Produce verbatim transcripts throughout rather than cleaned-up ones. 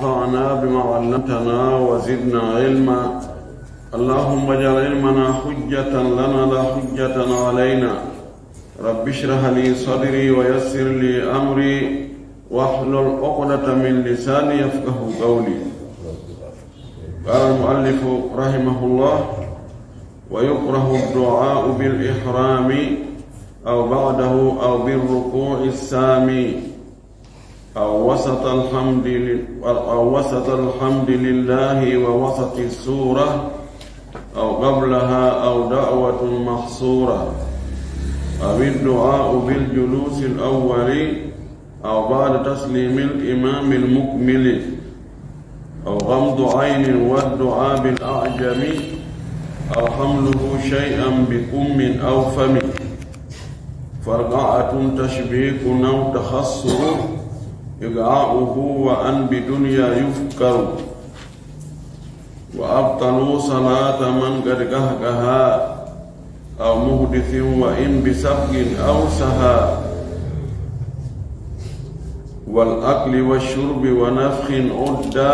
وانفعنا بما علمتنا وزدنا علما. اللهم اجعل علمنا حجة لنا لا حجة علينا. رب اشرح لي صدري ويسر لي أمري واحلل عقدة من لساني يفقه قولي. قال المؤلف رحمه الله: ويكره الدعاء بالإحرام أو بعده أو بالركوع السامي أو وسط الحمد لل-، أو وسط الحمد لله ووسط السورة أو قبلها أو دعوة محصورة أو الدعاء بالجلوس الأول أو بعد تسليم الإمام المكمل أو غمض عين والدعاء بالأعجم أو حمله شيئا بكم أو فم. فرقعة تشبيك أو تخصر إقعاؤه وأن بدنيا يفكر. وأبطلوا صلاة من قد قهقها أو محدث وإن بسبق أو سها. والأكل والشرب ونفخ عدا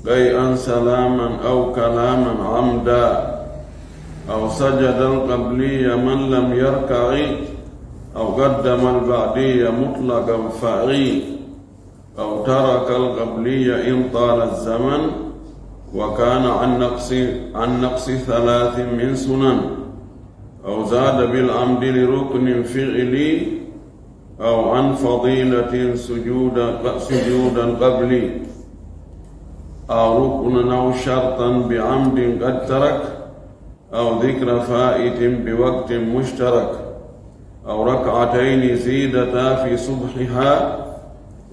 قيئا سلاما أو كلاما عمدا. أو سجد القبلي من لم يركع أو قدم البعدي مطلقا فعي أو ترك القبلي إن طال الزمن وكان عن نقص، عن نقص ثلاث من سنن أو زاد بالعمد لركن فعلي أو عن فضيلة سجودا، سجودا قبلي أو ركنا أو شرطا بعمد قد ترك أو ذكر فائت بوقت مشترك أو ركعتين زيدتا في صبحها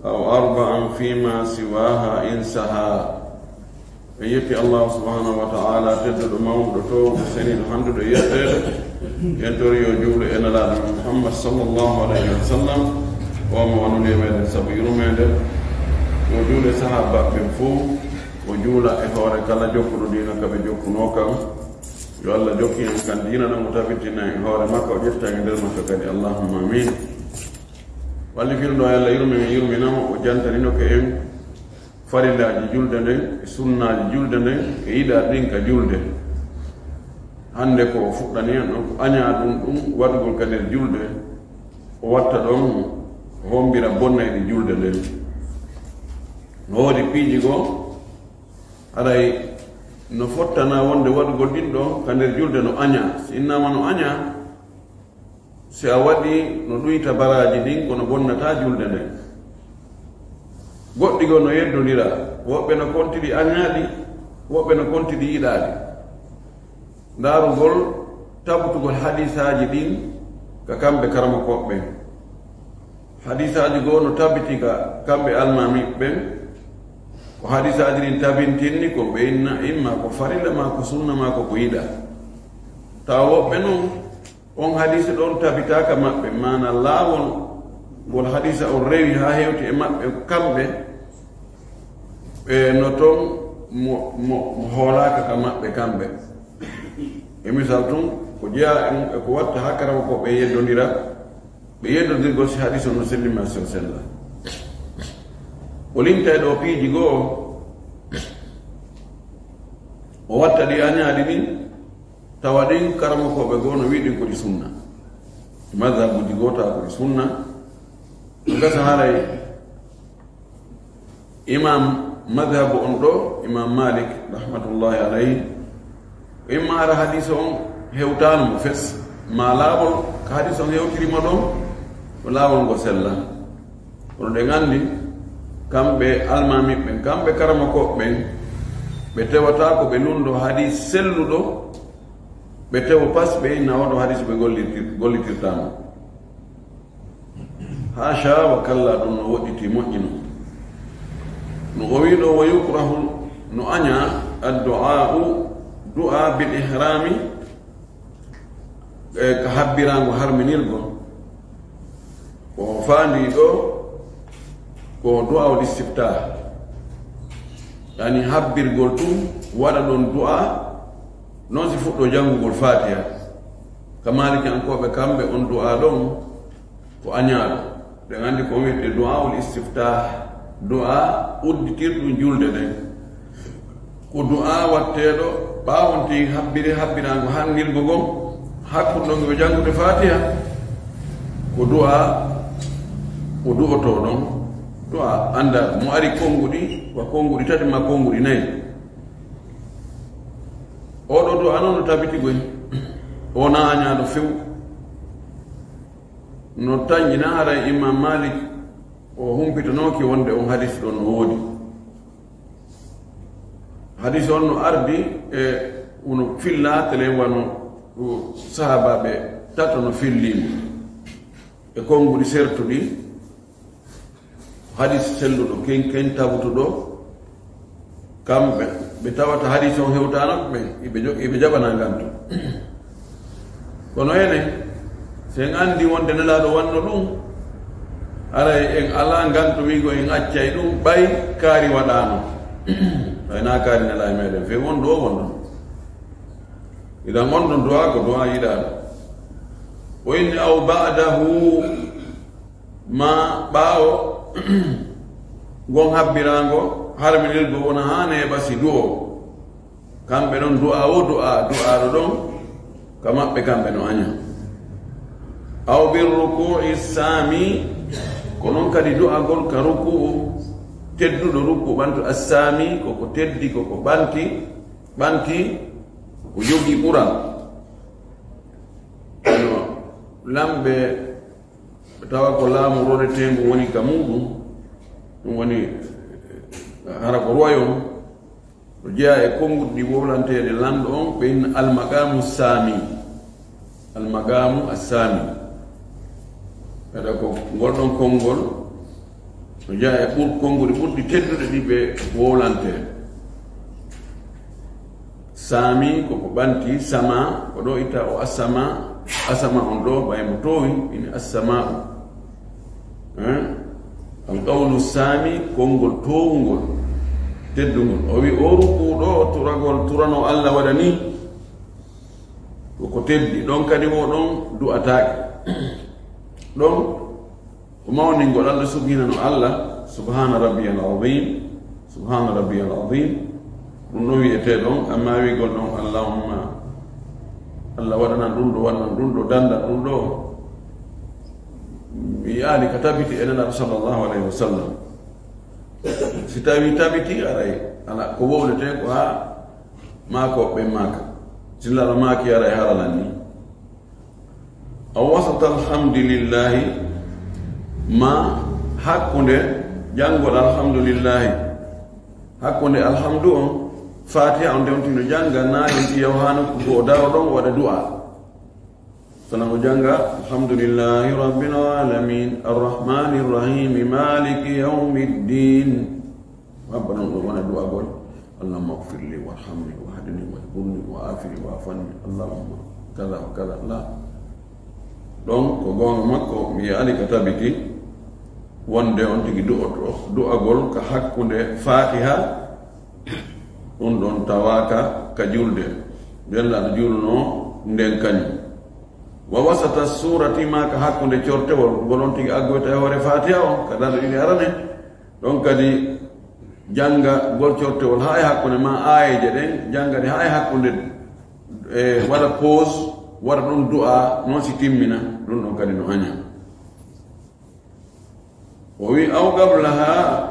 أو أربعا فيما سواها إن سها. En yetti Allahu subhanahu wa ta'ala, tedduɗo, mawnuɗo, toowuɗo, seniiɗo, handuɗo e yetteede. En tori yo juulu e Nelaaɗo men Muhammad sallallahu alayhi wa sallam, o mo o nuli e meɗen sabu yurmeende. Yo juulu e sahaabaaɓe ɓen fow, o juula e hoore kala jokkuɗo diina ka ɓe jokkunoo kan. Yo Allah jokkin en kan diina ɗan, o tabitina en e hoore makka, o ƴetta en e nder makka kadi. Allahumma amin. Walli firndo, yo Allah yurme men, yurminama, o jantanino ke en farillaaji julde nden, e sunnaaji julde nden, e yiɗaaɗi ɗin ka julde. Hannde ko o fuɗɗani en ɗon, ko añaa ɗum, ɗum waɗugol ka nder julde, o watta ɗon, o hombira bonnayɗi julde nden. No woodi piiji goo, haray no fottana wonde waɗugol ɗin ɗon ka nder julde no añaa. Si innama no añaa, si a waɗi no ɗuyta baraaji ɗin, kono bonnata julde nden. Goɗɗi goo no yeddondira, woɓɓe no konti ɗi añaaɗi, woɓɓe no konti ɗi yiɗaaɗi. Ndaarugol tabutugol hadiisaaji ɗin ka kamɓe karamokooɓe ɓen. Hadiisaaji goo no tabiti ka kamɓe almaami ɓen, ko hadiisaaji ɗin tabintinni ko ɓe inna, imma ko farilla, ma ko sunna, ma ko ko yiɗaa. Tawa woɓɓe non, on hadiisa ɗon tabitaaka maɓɓe, maana laawol ngol hadiisa on rewi haa hewti e maɓɓe kamɓe, ɓe no ton mo, mo, mo hoolaaka ka maɓɓe kamɓe. E misal tun, ko jeyaa e mum e ko watta haa karamokooɓe yeddondira, ɓe yeddondirgol si hadiisa on no selli ma si on sella. O lintay ɗoo piiji goo, o watta ɗi añaaɗi ɗin, tawa ɗin karamokooɓe goo no wi'i ɗin ko ɗi sunna. Madhabuuji goo tawa ko ɗi sunna. Ɗum gasa haray imam madhabu on ɗoo, Imam Malik, rahmatullahi alayhi, o imma hara hadiisa on hewtaano mo fes, ma laawol ka hadiisa on hewtiri mo ɗon, ko laawol ngo sella. Kono ɗen anndi, kamɓe almaami ɓen, kamɓe karamokooɓe ɓen, ɓe tewata ko ɓe lunndoo hadiis selluɗo, ɓe tewo pas, ɓe inna oo ɗoo hadiis ɓe gollitir-, gollitirtaano. Haasha wa kalla, ɗum no woɗɗiti, moƴƴino. No o wi'i ɗoo, wa yukrahu, no añaa, addu'aa'u, du'a bil ihrami, e ka habbiraango harminirgo. Ko faandi ɗoo, ko du'aa'ul istiftah. Yani habbirgol tun, waɗa ɗon du'a, non si fuɗɗoo janngugol Faatiha. Ka Maalikiyankooɓe kamɓe on du'a ɗon, ko añaaɗo. Ɓe anndi ko wi'etee du'aa'ul istiftah. Du'a udditirɗum julde nden. Ko du'a watteeɗo ɓaawo on tigi habbiri habbiraango hannirgo ngon, hakkunde on yo janngude Faatiha. Ko du'a, o du'otoo ɗon. Du'a annda mo ari konnguɗi, wa konnguɗi tati ma konnguɗi nayi. Oɗo du'a non no tabiti goy. O na añaano few. No tanƴina haray Imam Malik o humpitanooki wonde on hadis ɗon no woodi. Hadis on no ardi e wono filla tele wano sahaabaaɓe tato no fillimo. E konnguɗi sertuɗi, hadis selluɗo, ken, ken tabutuɗo, kamɓe ɓe tawata hadis on hewtaano ɓe, iɓe jo-, iɓe jaɓana ngantu. Kono enen, si en anndi wonde Nelaaɗo wanno ɗum, aray en alaa ngantu wiigo en accay ɗum, ɓay kaari waɗaano. Ɓay na kaari nelaa e meɗen, few on ɗo wonno. Idan on ɗon du'a ko du'a yiɗaaɗo. O inni aw ba'dahu, ma ɓaawo ngon habbiraango, harminirgo wona haa neeɓa si du'o. Kamɓe ɗon du'a wo du'a, du'aaɗo ɗon ka maɓɓe kamɓe no aña. Aw bir ruku'i sami, ko non kadi du'agol ka ruku'u tedduɗo, ruku'u ɓantu assami, ko ko teddi, ko ko ɓanti, ɓanti, ko jogii ɓural. No lamɓe tawa ko laamu roneteengu woni ka muuɗum, ɗum woni hara ko royaume, no jeyaa e konnguɗi wowlanteeɗi lanɗo on, ɓe inna almaqamu sami. Almaqamu assami. Kadi ko ngol ɗon konngol no jeyaa e ɓur-, konnguɗi ɓurɗi tedduɗe ɗi ɓe wowlantee. Sami ko ko ɓanti, sama, ko ɗo itta o asama, asama on ɗo, ɓay mo toowi, ini assama'u. Hein? Al qawlu sami, konngol toowungol, teddungol. O wi o ruku ɗo, turagol, turano Allah waɗa ni, ko ko teddi. Ɗon kadi wo ɗon du'ataake. Ɗon ko mawningol Allah, subhinano Allah, subhana rabbiyal azim, subhana rabbiyal azim. Ɗum ɗo wiyetee ɗon, amma wiigol ɗon, allahumma, Allah waɗanan ɗum ɗo, waɗanan ɗum ɗo, dandan ɗum ɗo. Mi yi'aali ka tabiti e Nelaaɗo sallallahu alayhi wa sallam. Si tawi tabiti, aray, ala ko wowletee ko haa maako ɓe maaka. Si Nelaaɗo maaki, aray, haralan ni. Aw wasata alhamdulillahi, ma hakkunde janngol alhamdulillahi, hakkunde alhamdu on, Fatiha on, nde on tino jannga, na on ti yaw haa nokku goo, daro ɗon, waɗa du'a. Sanan o jannga, alhamdulillahi rabbil alamin, arrahmanir rahim, maliki yawmiddin. Wabba ɗon ɗo wona du'agol. Allahumma ighfir li warhamni wahdini wajburni wa afini wa'fu anni. Allahumma kaza wa kaza. La. Ɗon ko goonga makko, mi yi'aali ka tabiti wonde on tigi du'oto, du'agol ka hakkunde Fatiha, ɗum ɗon tawaaka ka julde. Nden aɗa julno nden kañum. Wa wasata surati, ma ka hakkunde cortewol, ngol on tigi aggoyta e hoore Fatiha on, ka darɗe ɗiɗi arane. Ɗon kadi jannga ngol cortewol haa e hakkunde ma aayeeje ɗen, jannga ɗe haa e hakkunde, e waɗa pause, waɗa ɗum du'a, non si timmina, ɗum ɗon kadi no aña. O wi, aw qablaha,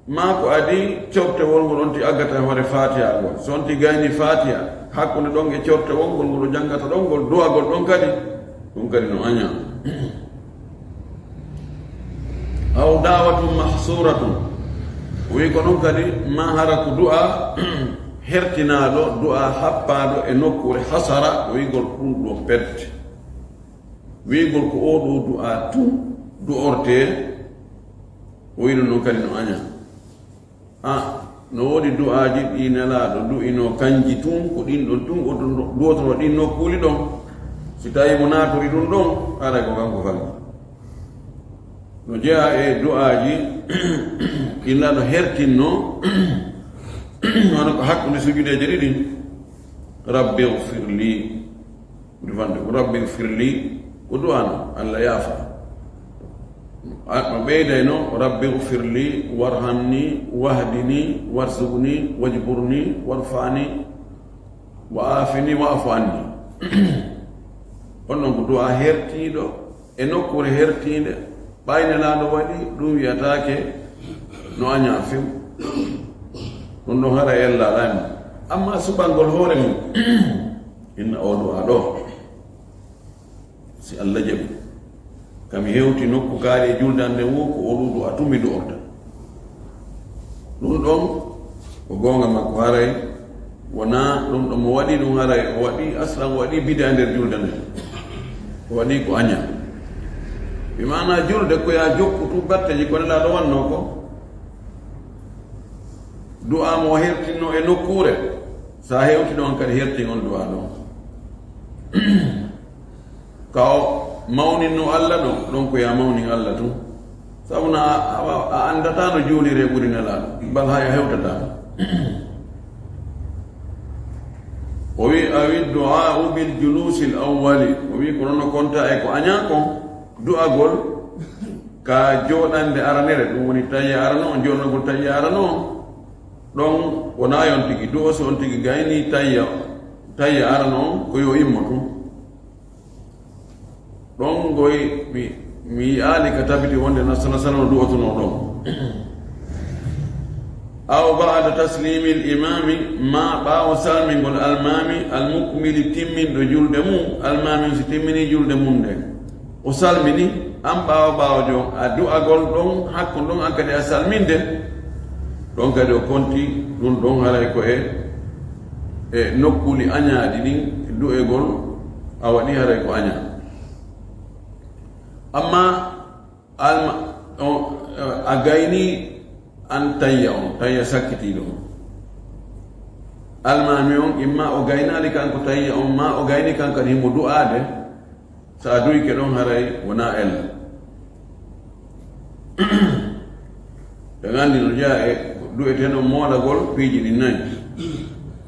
ma ko adi cortewol ngol on ti aggata e hoore Fatiha ngol. So on ti gayni Fatiha, hakkunde ɗon e cortewol ngol, ngol o janngata ɗon, ngol du'agol ɗon kadi, ɗum kadi no aña. Aw da'watun mahsuratun. O wi ko ɗum kadi, ma hara ko du'a hertinaaɗo, du'a happaaɗo e nokkuure hasara, o wi ngol ɗum ɗo pet. Wiigol ko oo ɗoo du'aa tun du'ortee, o wi'no non kadi no añaa. A, no woodi du'aaji ɗi Nelaaɗo du'inoo, kanji tun, ko ɗin ɗon tun o du'otoroo ɗin nokkuuli ɗon. Si tawii mo naatorii ɗun ɗon, haray ko kanko fanɗi. No jeyaa e du'aaji ɗi Nelaaɗo hertinnoo, hono ko hakkunde sujudeeje ɗiɗi, Rabbi ighfir li. Ɓuri fanɗude ko Rabbi ighfir li, ko du'aano, Alla yaafa. A- o ɓeydayno: "Rabbi ghfirli, warhamni, wahdini, warzuqni, wajburni, warfa'ni, wa afini, wa'fu anni." On ɗon ko du'a hertiiɗo e nokkuure hertiinde. Ɓay Nelaaɗo waɗi ɗum, wiyataake no añaa few. Ɗum ɗon hara e ella alami. Amma suɓangol hoore mum, inna o du'a ɗo, si Allah jaɓi, kam hewti nokku kaari e julde an nden wo ko o ɗuuɗu a tumi ɗo orta. Ɗum ɗon ko goonga makko, haray wonaa ɗum ɗo mo waɗi ɗum, haray o waɗi aslan, o waɗi bida e nder julde nden. O waɗi ko aña. Bi maana julde ko ya jokku tu batteji ko Nelaaɗo wannoo ko. Du'a mo hertinno e nokkuure, sa hewti ɗon kadi hertin on du'a ɗon. Ka o mawninno Allah ɗon, ɗon ko ya mawnin Allah tun. Sabu na a, a, a anndata no juulire ɓuri Nelaaɗo, bal hay a hewtata. O wi, awi du'a'u bil julusil awwali. O wi, kono no konta e ko aña kon, du'agol ka jooɗande aranere, ɗum woni tayya arano on, jooɗnagol tayya arano on. Ɗon wona yon tigi du'o, so on tigi gayni tayya, tayya arano on, ko yo immo tun. Ɗon ngoy mi, mi yi'aali ka tabiti wonde na sala sala no du'otunoo ɗon. Aw ba'da taslimil imami, ma ɓaawo salmingol almami, almukmili timminɗo julde mum, almami on si timmini julde mum nden. O salmini, an ɓaawo ɓaawo jon, a du'agol ɗon, hakkun ɗon an kadi a salminde, ɗon kadi o konti ɗum ɗon haray ko e, e nokkuuli añaaɗi ɗin, du'egol a waɗi haray ko añaa. Amma alma, o, a gayni an tayya on, tayya sakkitiiɗo on. Almaami on, imma o gaynaali kanko tayya on, ma o gayni kanko kadi himo du'aade, sa duyke ɗon haray wona ella. Ɓe nganndi no jeyaa e du'eteeno moolagol piiji ɗin nayi.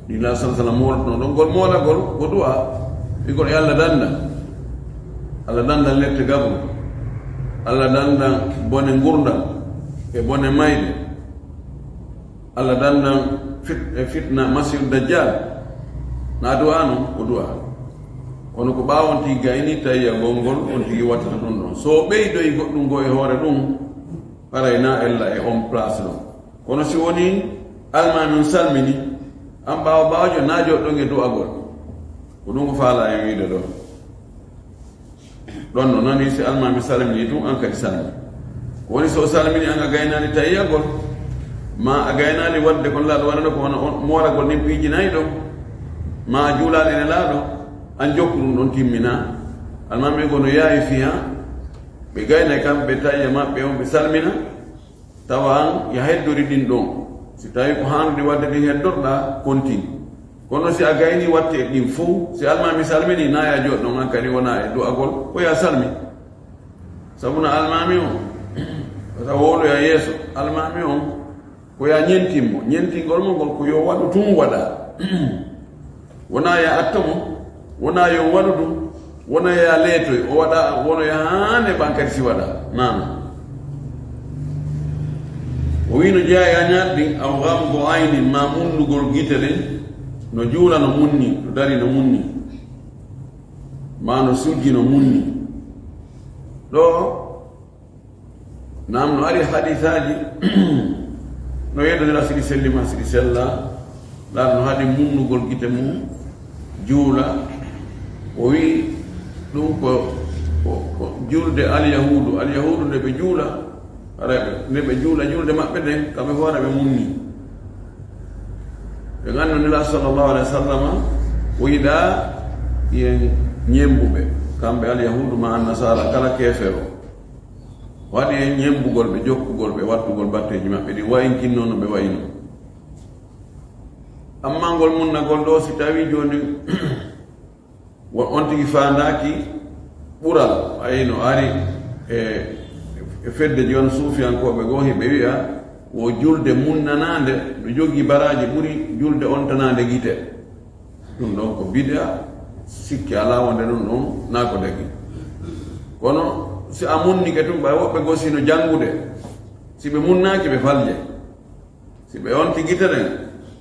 Ɗi la sala sala mooltuno ɗon, ngol moolagol ko du'a, igol e Allah dannda. Allah dannda lette gabru. Allah dannda bone ngurndan e bone mayde. Allah dannda fit-, e fitna Masiihu Dajjal. Na du'a non, ko du'a. Kono ko ɓaawo on tigi gayni tayya gongol, on tigi wattata ɗum ɗon. So o ɓeydoyi goɗɗum go e hoore ɗum, haray na ella e on place ɗon. Kono si woni almaami on salmini, an ɓaawo ɓaawojo na joɗɗon e du'agol. Ko ɗum ko faala en wiide ɗon. Ɗon no nani si almaami salmini tun, an kadi salmi. Ko woni so o salmini an a gaynaali tayyagol, ma a gaynaali waɗde kon laaɗo waɗano ko wona on mooragol nin piiji nayi ɗon, ma a juulaali ene laaɗo, an jokku ɗum ɗon timmina. Almaami ko no yaawi fiya, ɓe gaynay kamɓe tayya maɓɓe on ɓe salmina, tawa an ya heddori ɗin ɗon. Si tawi ko haanude waɗde ɗin heddorɗa, kontin. Kono si a gayni watte e ɗin fow, si almaami salmini, na ya joɗɗon an kadi wona e du'agol, ko ya salmi. Sabuna almaami on, wata wowloya yeeso, almaami on, ko ya ñentin mo. Ñentingol mo ngol ko yo waɗu tun waɗa. Wona ya atto mo, wona yo waɗu ɗum, wona ya leetoy, o waɗa, wono ya haane ɓan kadi si waɗa. Maama. O wi no jeeya ya ñaat ɗin, aw gambo aynin, ma munnugol gite ɗen, no juula no munni, no dari no munni, ma no sujji no munni. Ɗo, Naam, no ari hadisaaji, no yeddonira siɗi selli ma siɗi sella, ɗan no haɗi munnugol gite mum, juula. O wi ɗum ko, ko, ko julde alyahuudu. Alyahuudu nde ɓe juula, haray ɓe, nde ɓe juula julde maɓɓe nden, kamɓe fof haray ɓe munni. Ɓe nganno Nela sallallahu alaihi wasallama, o yiɗa yen ñembuɓe, kamɓe alyahuudu ma annasara, kala keefero. Waɗi en ñembugol ɓe, jokkugol ɓe, wattugol batteeji maɓɓe ɗin, wayinkinno no ɓe wayino. Amma ngol munnagol ɗo, si tawi jooni wo-, on tigi faandaaki ɓural, ayi no ari e, e fedde jooni suufiyankooɓe goo, hiɓe wi'a wo julde munnanaande, no jogii baraaji ɓuri julde ontanaande gite. Ɗum ɗon ko bid'a, sikke alaa wonde ɗum ɗon naa ko dagi. Kono Si a munnike tun, ɓay woɓɓe goo si no janngude, si ɓe munnaaki, ɓe faljay. Si ɓe onti gite ɗen,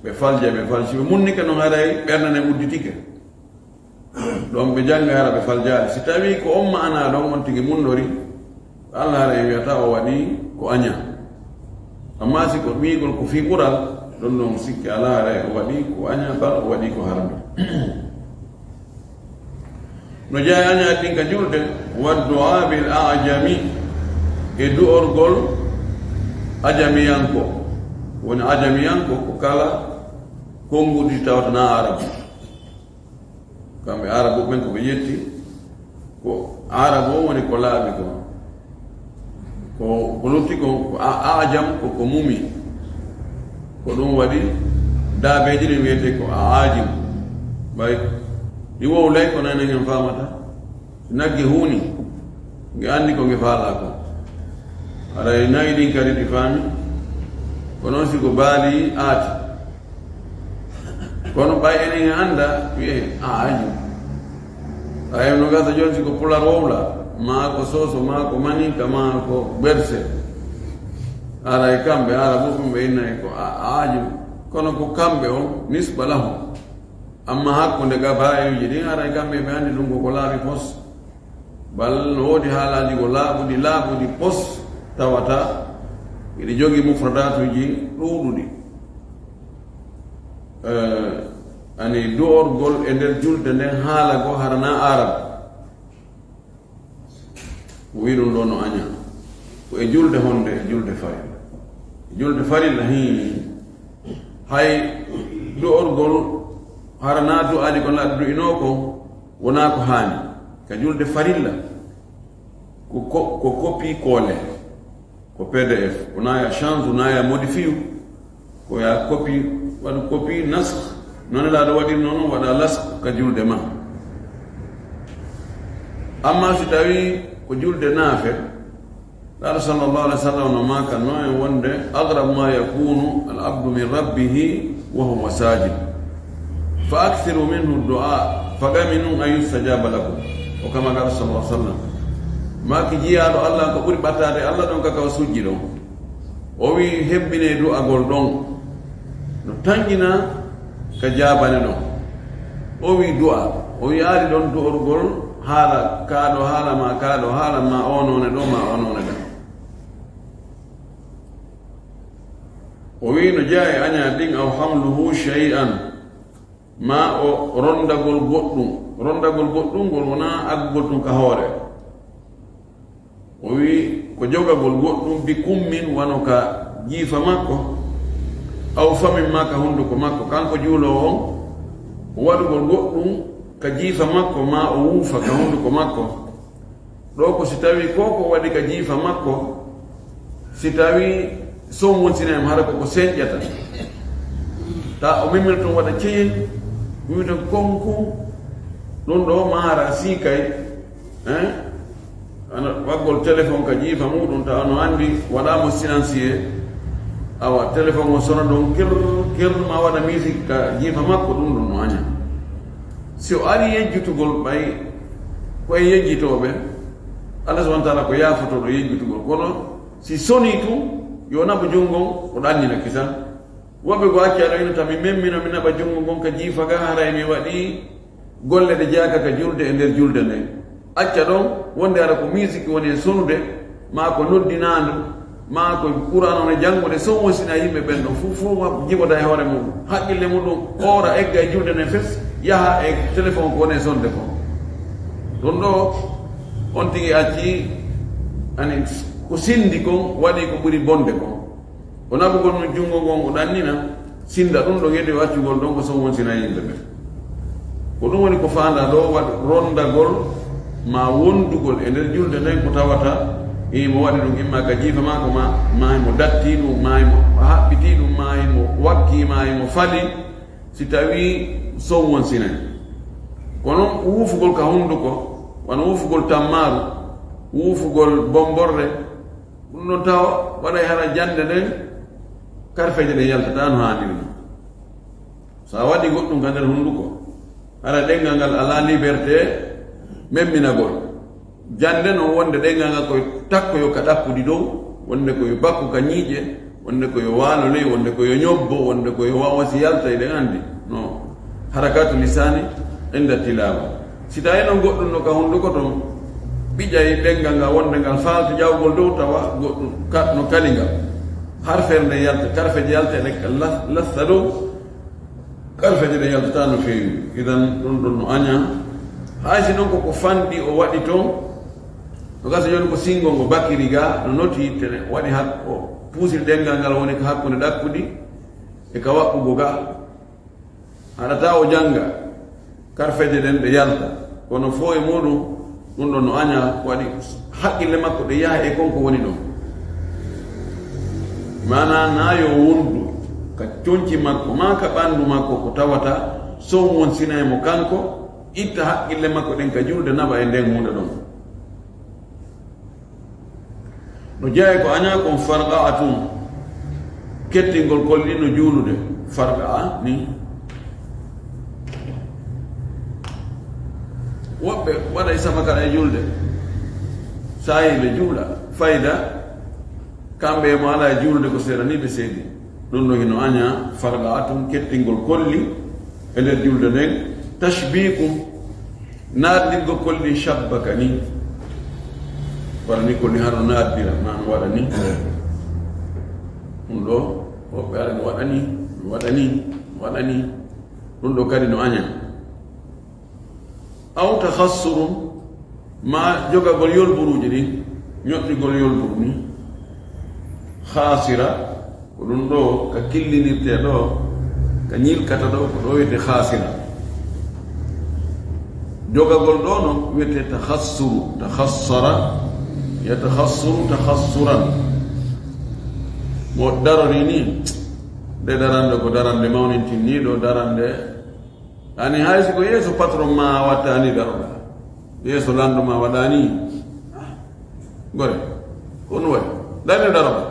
ɓe faljay, ɓe faljay. Si ɓe munnike non, haray ɓernde nden udditike. Ɗon ɓe jannga, hara ɓe faljaali. Si tawii ko on ma'anaa ɗon on tigi munnori, Alla haray wi'ataa o waɗii ko aɲaa. Ammaa si ko wi'ugol ko fii ɓural, ɗon non sikke alaa, haray o waɗii ko aɲaa, bal o waɗii ko harmi. No jeyaa e aɲaa ɗin ka julde, wa du'aa bil a'jami, e du'orgol ajamiyanko. Woni ajamiyanko ko kala konnguɗi tawata naa Aarabu. Kamɓe Aarabu ɓen ko ɓe ƴetti, ko Aarabu on woni ko laaɓi kon. Ko, ko lutti kon, ko a-, ajam ko, ko mumi. Ko ɗum waɗi daabeeji ɗin wiyetee ko a ajim. Ɓay ɗi wowlay ko nane ngen faamata. Nagge huuni, nge anndi ko nge faalaa kon. Haray nayi ɗin kadi ɗi faami. Ko non si ko baali aati. Kono ɓay enen en annda, wi'ee a ajim. Ɓay no gasa jooni si ko pular wowla, maa ko soso, maa ko maninka, maa ko berse. Haray kamɓe Aarabu ɓen ɓe innay ko a-, a ajim. Kono ko kamɓe on, nisba lahum. Amma hakkunde gabaa'ilji ɗin, haray kamɓe ɓe anndi ɗum ko ko laaɓi pos. Bal no woodi haalaaji ko laaɓuɗi, laaɓuɗi pos tawata hiɗi jogii mufradaatuuji ɗuuɗuɗi. Eh, ani du'orgol e nder julde nden haala goo hara naa Aarabu. O wi'i ɗum ɗoo no aɲaa. Ko e julde honde? E julde farilla. E julde farilla, hii. Hay du'orgol hara naa du'aaji ko laaɓi du'inoo kon, wonaa ko haani. Ka julde farilla, ko, ko, ko copie coller, ko P D F. Wonaa ya change, wonaa ya modifie, ko ya copie, waɗu copie, nasakh. No Nelaaɗo waɗiri non, waɗa lasakh ka julde maa. Amma si tawii ko julde naafe, Nelaaɗo sallallahu alayhi wa sallam no maakanno en wonde, "Aqrabu ma yakunu al abdu min rabbihi wa huwa sajid. Fa akthiru minhu du'a, fa qaminun an yustajaba lakum." O kama qala sallallahu alayhi wa sallam. Maaki jiyaaɗo Alla ko ɓuri ɓataade Alla ɗon ka ka o sujji ɗon. O wi'i, "Hebbinee du'agol ɗon." No tanƴina ka jaabane ɗon. O wi'i du'a. O wi'aali ɗon du'orgol haala kaa ɗoo, haala maa kaa ɗoo, haala maa oo noone ɗoo, maa oo noone ɗoo. O wi'i no jeyaa e aɲaa ɗin, aw hamluhu shay'an, maa o ronndagol goɗɗum. Ronndagol goɗɗum ngol wonaa aggugol ɗum ka hoore. O wi'i ko jogagol goɗɗum bi kummin wano ka jiifa makko, aw famin maa ka hunnduko makko. Kanko juuloowo on, o waɗugol goɗɗum ka jiifa makko maa o wuufa ka hunnduko makko. Ɗoo ko si tawii ko ko waɗi ka jiifa makko, si tawii son wonsinay mo hara ko ko senƴata. Ta o memmirto waɗa ceyel, wi'ude konku, ɗum ɗoo maara siikay, hein? Ana waggol téléphone ka jiifa muɗum, ta no anndi waɗaama silencieux. Awa, téléphone o sona ɗon, kir, kir, ma waɗa musique ka jiifa makko, ɗum ɗon no aɲa. Si o ari yejjitugol, ɓay ko en yejjitooɓe, Allah subhanahu wa ta'ala ko yaafotooɗo yejjitugol. Kono si sonii tun, yo naɓu junngo on, o ɗannina kisan. Woɓɓe goo acca ɗo ina tan, mi memmino, mi naɓa junngo ngon ka jiifa ga, haray mi waɗi golle ɗe jeyaaka ka julde e nder julde nden. Acca ɗon, wonde hara ko musique woni e sonude, maa ko noddinaandu, maa ko Qur'aan on e janngude, son wonsina yimɓe ɓen ɗon. Fuu, fuu ma jiɓoda e hoore muɗum. Haqqille muɗum oora, egga e julde nden fes, yaha e téléphone ko woni e sonde kon. Ɗum ɗoo, on tigi acci, ani ko sindi kon, waɗi ko ɓuri bonde kon. O naɓugol nun junngo ngon, o ɗannina, sinda ɗum ɗon, e o accugol ɗon ko son wonsina yimɓe ɓen. Ko ɗum woni ko faandaa ɗoo, waɗ-, ronndagol maa wondugol e nder julde nden ko tawata himo waɗi ɗum, imma ka jiifa maako, maa, maa himo datti ɗum, maa himo haɓɓiti ɗum, maa himo wakki, maa himo fali, si tawii son wonsinay. Kono wuufugol ka hunnduko, wano wuufugol tammaaru, wuufugol bomborre, ɗum ɗon tawa waɗay hara jannde nden, karfeeje ɗen yaltataa no haaniri non. So a waɗi goɗɗum ka nder hunnduko, hara ɗenngal ngal alaa liberté memminagol. Jannde noon wonde ɗenngal ngal ko yo takkoyo ka ɗakkudi dow, wonde ko yo bakku ka ñiiƴe, wonde ko yo waalo ley, wonde ko yo ñobbo, wonde ko yo wa-, wasi yalta, eɗen anndi. No harakatu lisaani inda tilawa. Si tawii noon goɗɗum no ka hunnduko toon, ɓiƴay ɗenngal ngal wonde ngal faalti ƴawgol dow tawa goɗɗum ka, no kali ngal. Harfeere nde yalta, karfeeje yalta e ɗe ka las-, lassa dow, karfeeje ɗe yaltataa no feewi. Idan ɗum ɗon no añaa. Hay si noon ko ko fanɗi o waɗi toon, no gasa jooni ko sinngol ngo bakiri ga, no noti tene waɗi hak-, o puusiri ɗenngal ngal woni ko hakkunde ɗakkudi e ka waɓɓugo ga. Haɗataa o jannga, karfeeje ɗen ɗe yalta. Kono fof e muuɗum, ɗum ɗon no añaa, waɗi haqqille makko ɗe yaha e kon ko woni ɗon. Maanaa, naa yo wondu ka conci makko, maa ka ɓanndu makko, ko tawata so won sinay mo kanko, itta haqqille makko ɗen ka julde, naɓa e nden huunde ɗon. No jeyaa ko añaa kon farqa'a tun, kettingol kolli no juulude. Farqa'a ni. Woɓɓe waɗay sabakara e julde. Saayi ɓe juula. Fayda, kamɓe e mo alaa e julde ko seeɗa ni ɓe seedi. Ɗum ɗo hino añaa farqa'a tun, kettingol kolli e nder julde nden. Tashbikum, naatnirgo kolli shabbaka ni. Wala ni kolli hano naatnira, ma no waɗa ni. Ɗum ɗo, woɓɓe ara no waɗa ni, no waɗa ni, no waɗa ni. Ɗum ɗo kadi no añaa. Aw takhassurum, ma jogagol yolburuuji ɗin, ñoɗɗigol yolburu ni. Khasira, ko ɗum ɗo ka killinirtee ɗo, ka ñilkata ɗo, ko ɗo wiyetee khasira. Jogagol ɗo no wiyetee takhassuru, takhassara, yatakhassuru takhassuran. Mo darori ni, nde darande ko darande mawnintinniiɗo, darande ani hay si ko yeeso patron ma wattani daroɗa, yeeso lanndo ma waɗani. Gore, ko ɗum waɗi. Dani daroɗa.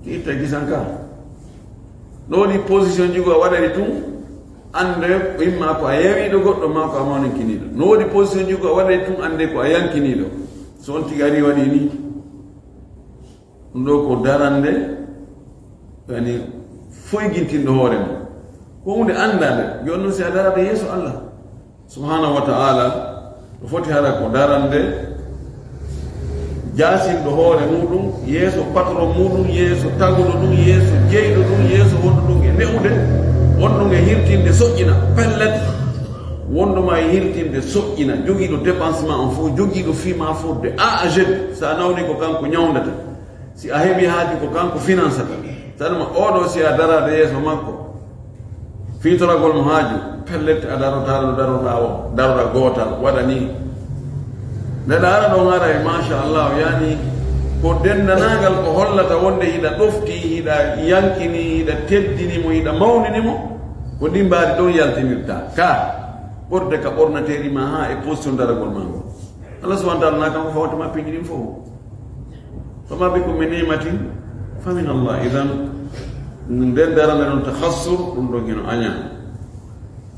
Ti itta gisan ka. No woni position jigo a waɗani tun, annde imma ko a yewiɗo goɗɗo ma ko a mawninkiniɗo. No woni position jigo a waɗani tun, annde ko a yankiniɗo. So on tigi ari waɗi ni. Ɗum ɗo ko darande, yani, foygintinɗo hoore mum. Ko huunde anndaande. Jooni noon, si a darata yeeso Allah subhanahu wa ta'ala, ɗo foti hara ko darande, jaasinɗo hoore muɗum, yeeso patron muɗum, yeeso taguɗo ɗum, yeeso jeyɗo ɗum, yeeso wonɗo ɗum e ne'ude, wonɗum e hirtinde soƴƴina, pellet, wonɗo ma e hirtinde soƴƴina, jogiiɗo dépensement on fof, jogiiɗo fii ma fof de A à Z, so a nawni ko kanko ñawndata. Si a heɓi haaju ko kanko finansata. Tan ma oɗo si a darade yeeso makko, fiitoragol mo haaju, pellet a darotaano daroɗaa o, daroɗa gootal, waɗa ni. Nde ɗa ara ɗon ara e machallah, yani ko denndanaagal ko hollata wonde hiɗa ɗofti, hiɗa yankini, hiɗa teddini mo, hiɗa mawnini mo, ko ndin mbaadi ɗon yaltinirta. Ka ɓorde ka ɓornateeri ma haa e position daragol ma ngol. Allah subhanahu wa ta'ala na kanko fawti ma piiji ɗin fof. Fama bikum min ni'matin fa min Allah. Idan, nden darande ɗon takhassur, ɗum ɗon hino aña.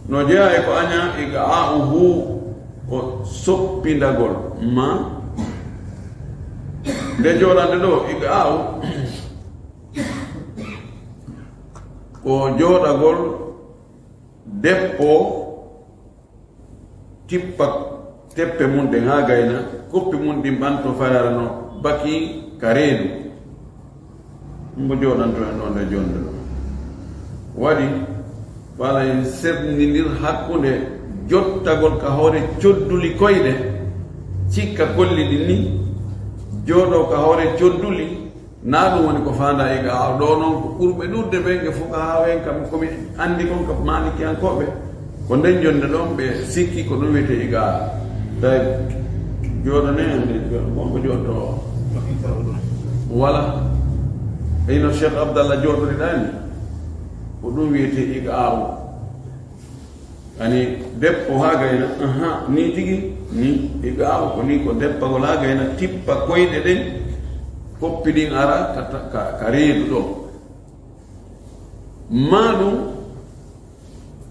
No jeyaa e ko aña, iqa'uhu, ko soppindagol ma. Nde jooɗande ɗo, iqa'u, ko jooɗagol deppo, tippa teppe mum ɗen haa gayna, koppi mum ɗin ɓanto fayara no baki ka reedu. Mbo jooɗanto en ɗo nde jonde ɗo. Waɗi, wala en sernindir hakkunde jottagol ka hoore codduli koyɗe, cikka kolli ɗin ni, jooɗo ka hoore codduli, na ɗum woni ko faanda iqa'u. Ɗo noon ko ɓurɓe ɗuuɗde ɓen e fuqahaaɓe en, kam ko mi anndi kon ka maalikiyankooɓe, ko nden jonde ɗon ɓe sikki ko ɗum wiyetee iqa'u. Tawi jooɗo ne anndi wonko jooɗotoo wala. Eyno Cheikh Abdallah jooɗoriɗaa ni, ko ɗum wiyetee iqa'u. Ani deppo haa gayna, aha, ni tigi, ni iqa'u ko ni, ko deppagol haa gayna, tippa koyɗe ɗen, koppi ɗin ara ka, ka, ka reedu ɗo. Maa ɗum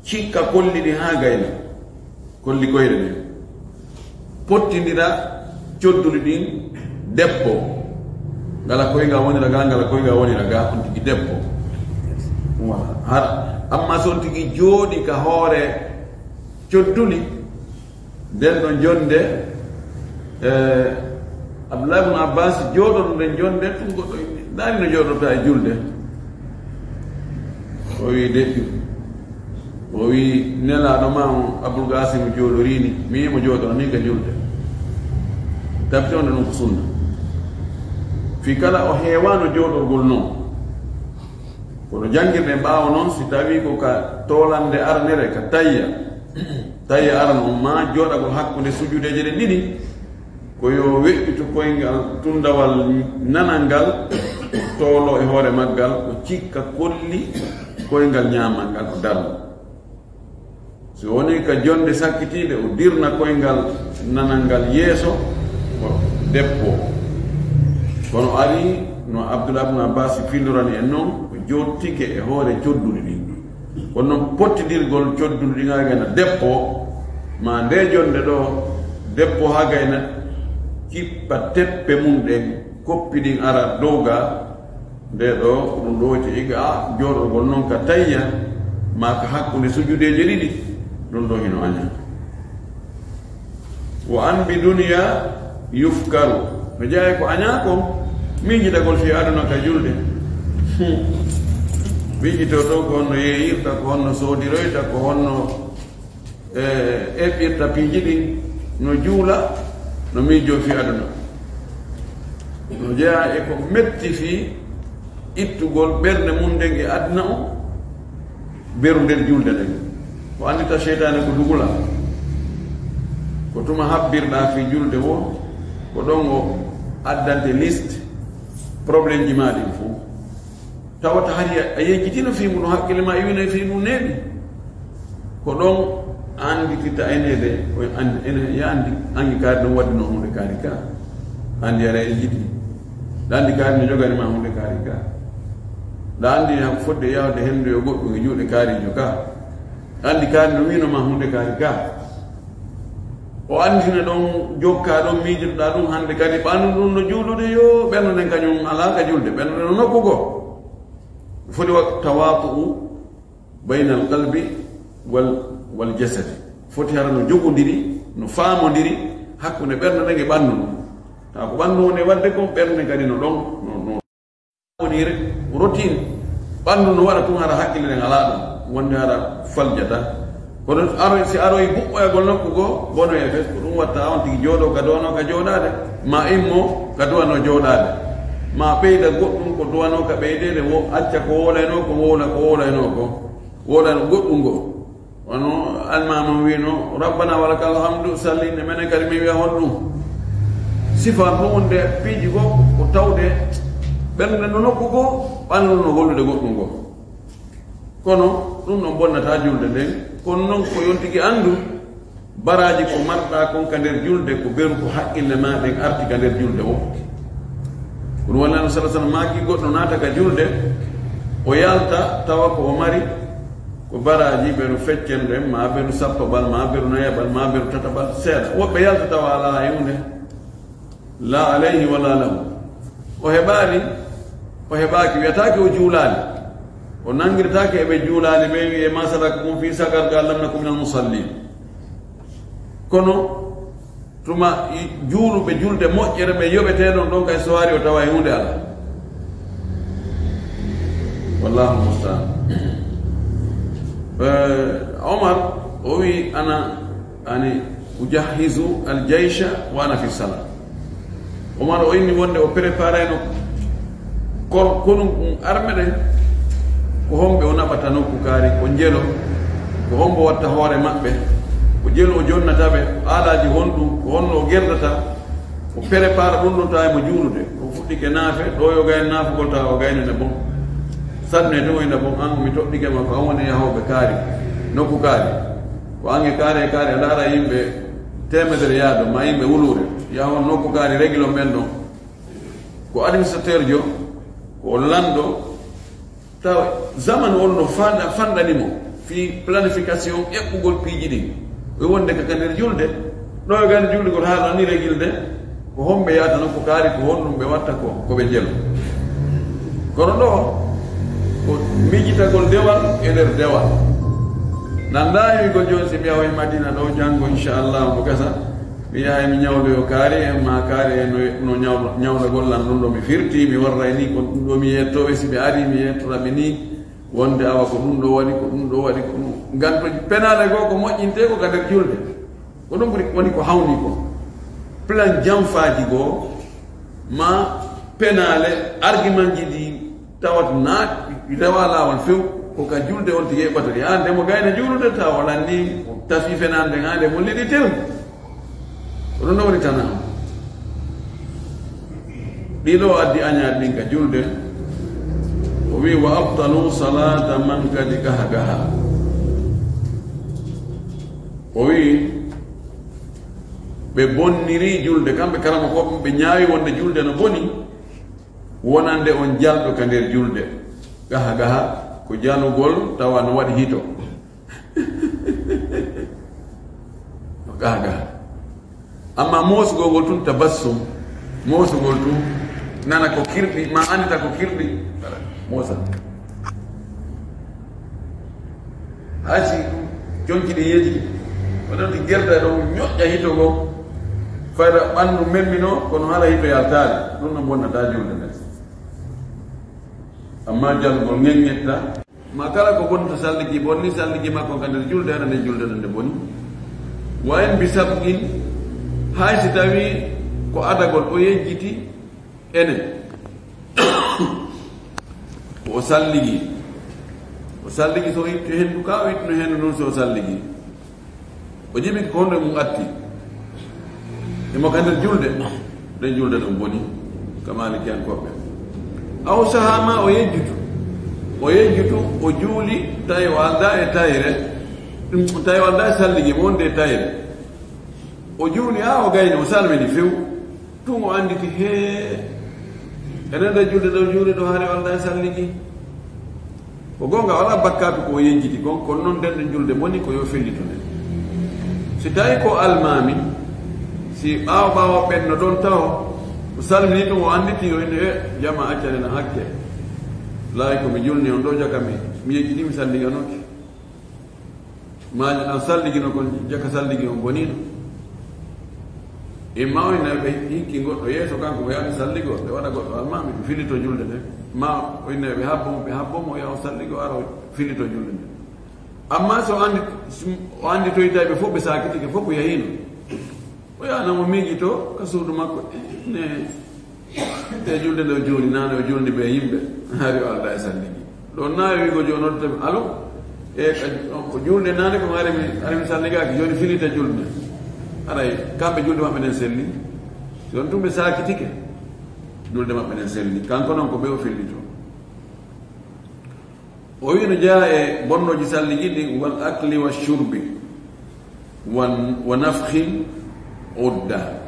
cikka kolli ɗin haa gayna, kolli koyɗe ɗen. Pottindira codduli ɗin debbo. Ngala koyngal wonira ga, ngala koyngal wonira ga, on tigi debbo. Wala. Har, amma so on tigi jooɗi ka hoore codduli, nden ɗon jonde, eh, Abdullah ibn Abbas jooɗoto nden jonde, tun goɗɗo inni, ndaari no jooɗota e julde. O wi deƴƴu. O wi, "Nelaaɗo ma on, Abul Qasim, jooɗorii ni, mi yi'i mo jooɗoto ni ka julde." Tabbiti on ɗon ko sunna. Fii kala o heewaano jooɗorgol non. Kono janngirɗen ɓaawo non, si tawii ko ka toolannde arnere, ka tayya, tayya arano on, maa jooɗagol hakkunde sujudeeje ɗen ɗiɗi, ko yo weƴƴitu koyngal tundawal nanal ngal, toolo e hoore maggal, o cikka kolli koyngal ñaamal ngal, o darna. Si woni ka jonde sakkitiinde, o dirna koyngal nanal ngal yeeso, o debbo. Kono ari no Abdullah ibn Abbas fillorani en non, o jooɗtike e hoore codduli ɗin. Kono non pottidirgol codduli ɗin haa gayna debbo, ma nde jonde ɗo, debbo haa gayna kippa teppe mum ɗen, koppi ɗin ara dow ga, nde ɗo, ɗum ɗo woni iga jooɗorgol non ka tayya, ma ka hakkunde sujudeeje ɗiɗi, ɗum ɗo hino aña. Wa an bi dunya yufkaru. No jeyaa ko añaa kon, miijitagol fii aduna ka julde. Hmm. Miijitoo ton ko honno yeeyirta, ko honno soodiroyta, ko honno, eh, eɓɓirta piiji ɗin, no juula, no miijoo fii aduna. No jeyaa e ko metti fii ittugol ɓernde mum nden e aduna on, beru nder julde nden. Ko anndita seytaane ko dugula. Ko tuma habbirɗaa fii julde woo, ko ɗon o addante liste problème ji maa ɗin fow. Tawata hari a, a yejjitino fii mun, hakkille maa iwino e fii mun neeɓi. Ko ɗon anndititta ene de, o anndi, ene, ya anndi, anndi kaari ɗon waɗi no hunde kaari ka. Anndi ara e yiɗi. Ɗa anndi kaari no jogani ma hunde kaari ka. Ɗa anndi ha fodde yahde henndu yo goɗɗum e juuɗe kaarijo ka. Anndi kaari no wiino ma hunde kaari ka. O anndina ɗon, jokka ɗon, miijotoɗa ɗum hannde kadi, ɓanndu ɗum no juulude yo, ɓernde nden kañum alaa ka julde, ɓernde nden no nokku goo. Foti wa tawaafu'u baynal qalbi wal, wal jasadi. Foti hara no jogondiri, no faamondiri hakkunde ɓernde nden e ɓanndu ndun. Taa ko ɓanndu woni e waɗde kon, ɓernde kadi no ɗon, no, no woni rek, routine. Ɓanndu no waɗa tun hara hakkille nden alaa ɗon, wonde hara faljata. Kono aroy, si aroy buɓɓoyagol nokku goo, bonoye fes, ko ɗum watta on tigi jooɗo ka duwanoo ka jooɗaade, ma immo ka duwanoo jooɗaade, ma ɓeyda goɗɗum ko duwanoo ka ɓeydeede, wo acca ko wowlaynoo ko, wowla ko wowlaynoo ko, wowlano goɗɗum goo. Wano almaami on wiino, "Rabbana wa lakal hamdu, salli," nde menen kadi min wi'a honɗum? Sifa ɗum wonde piiji goo ko tawde ɓernde no nokku goo, ɓanndu no gollude goɗɗum goo. Kono ɗum ɗon bonnataa julde nden. Kono non ko yo on tigi anndu baraaji ko marɗaa kon ka nder julde, ko beru ko haqqille maa ɗen arti ka nder julde o. Kono wonaa no sala sala maaki goɗɗo naata ka julde, o yalta tawa ko o mari ko baraaji beru feccere nden, maa beru sappaɓal, maa beru nayaɓal, maa beru tataɓal seeɗa. Woɓɓe yalta tawa alaa hay huunde. La alayhi wala lahu. O heɓaali, o heɓaaki, wiyataake o juulaali. O nanngirtaake e ɓe juulaali ɓe, wi'e ma salakakum fi saqar, qaalu lam naku minal musallin. Kono tuma i-, juuluɓe julde moƴƴere ɓe yoɓetee ɗon, ɗon kay so waari o tawa e huunde alaa. Wallahu musta'an. Eh, Omar, o wi ana Ani, "Ujahhizu al-jaysha wa ana fi salah." Omar o inni wonde o préparayno kol-, konu arme ɗen, ko homɓe o naɓata nokku kaari, ko njelo, ko hombo watta hoore maɓɓe, ko jelu o jonnata ɓe, ko aalaaji honɗum, ko honno o gerdata, o prépara ɗum ɗon tawa mo juulude. O fuɗɗike naafe, ɗo yo gayno naafugol tawa o gayno ne bon. Sanne to ina bon, an mi toɗɗike ma ko an woni yahooɓe kaari, nokku kaari. Ko ange kaari e kaari, a laara yimɓe teemedere yaado, ma yimɓe wuluure. Yahon nokku kaari, réglo men ɗon. Ko administrateur jo, ko lanɗo. Tawa zamanu on no fanɗa-, fanɗani mo fii planification eɓɓugol piiji ɗin. O wonde ka, ka nder julde, Ɗo e gandi juulugol haala ni regilde, ko homɓe yaata non ko kaari, ko honɗum ɓe watta ko, ko ɓe jelo. Kono ɗo, ko miijitagol dewal e nder dewal. Nanda e wiigol jooni si mi yahoy Madina ɗo janngo, inchallah, mo gasa, mi yahay mi ñawdoyo kaari en, ma kaari en no, no ñaw-, ñawdagol lan ɗum ɗo mi firti, mi warray ni, ko ɗum ɗo mi yetto, e si mi ari mi yettora mi ni, wonde awa ko ɗum ɗo waɗi, ko ɗum ɗo waɗi, ko ɗum. Nganto penaale goo ko moƴƴinte ko ka nder julde. Ko ɗum ɓuri woni ko hawni ko. Plan janfaaji goo, ma penaale, argument ji ɗi tawata na rewa laawol few, ko ka julde on tigi eɓɓata ɗi. An nde mo gayna juulude tawa o lanni, o tafi fenaande nden, an nde mo liɗi tew. Ko ɗum ɗo woni tana on. Ɗi ɗo addi añaade ɗin ka julde. O wi, "Wa abtalu salata man kadi gaha gaha." O wi, ɓe bonniri julde, kamɓe karamokooɓe, ɓe ñaawi wonde julde no boni, wonande on jalɗo ka nder julde. Gaha gaha, ko jalugol tawa no waɗi hito. No gaha gaha. Amma moosugol ngol tun tabassum, moosugol tun nana ko kirɗi, ma andita ko kirɗi, moosa. Hay si jonki ɗi yeeji, ko ɗon ɗi gerda ɗon ñoƴƴa hito goo, fayda ɓandu memmino, kono hala hito yaltaali, ɗum no bonnata julde nden. Amma jalugol ŋeŋŋetta. Ma kala ko bonnata salligi, bonni salligi makko ka nder julde, hara nden julde nden nde boni. Wa in bi sabqin, hay si tawi ko adagol o yejjiti enen. Ko o salligi. O salligi so ittu hendu ka, o ittuno hendu ndun so o salligi. O jibinti ko honɗo e mum atti. Imo ka nder julde, nden julde ɗon boni, ka Maalikiyankooɓe. Aw saha ma o yejjutu. O yejjutu, o juuli, tawi o aldaa e tayre, tawi o aldaa e salligi, mo wonde e tayre. O juuli, haa o gayni, o salmini few. Tun o anditi, hee, enen ɗo julde ɗo juuli ɗo hari on ɗan salligi. Ko goonga, wala bakkaatu ko o yejjiti kon, kono non nden ɗo julde boni ko yo fellito nden. Si tawi ko almaami, si ɓaawo ɓaawo ɓen no ɗon taho, o salmini tun o anditi, o inni, "E, jama accane na hakke. Laayi ko mi julni on ɗo jaka mi, mi yejjiti mi salliganooki." Maaji ɗan salligino kon jaka salligi on bonino. Imma o ina ɓe hinki goɗɗo yeeso kanko mo yaani salligo, ɓe waɗa goɗɗo almaami, ɓe fillito julde nden. Ma o ina ɓe habbo mo, ɓe habbo mo, o yaha o salligo, ara o fillito julde nden. Amma so o andi, o anditoyta ɓe fof, ɓe saakitike fof, o yahino. O yaha nan o miijito ka suudu makko, ne Te julde nde o juuli, naane o julni ɓe yimɓe, hari o aldaa e salligi. Ɗon na e wiigo jooni nodde, "Alo?" E ka, ko julde naane ko hari mi, hari mi salligaaki, jooni filite julde. Haray kamɓe julde maɓɓe nden selli. Si on tun ɓe saakitike, julde maɓɓe nden selli. Kanko non ko ɓe o fillito. O wi no jeyaa e bonnooji salligi ɗin, wal akli wa shurbi, wan-, wa nafkhin udda.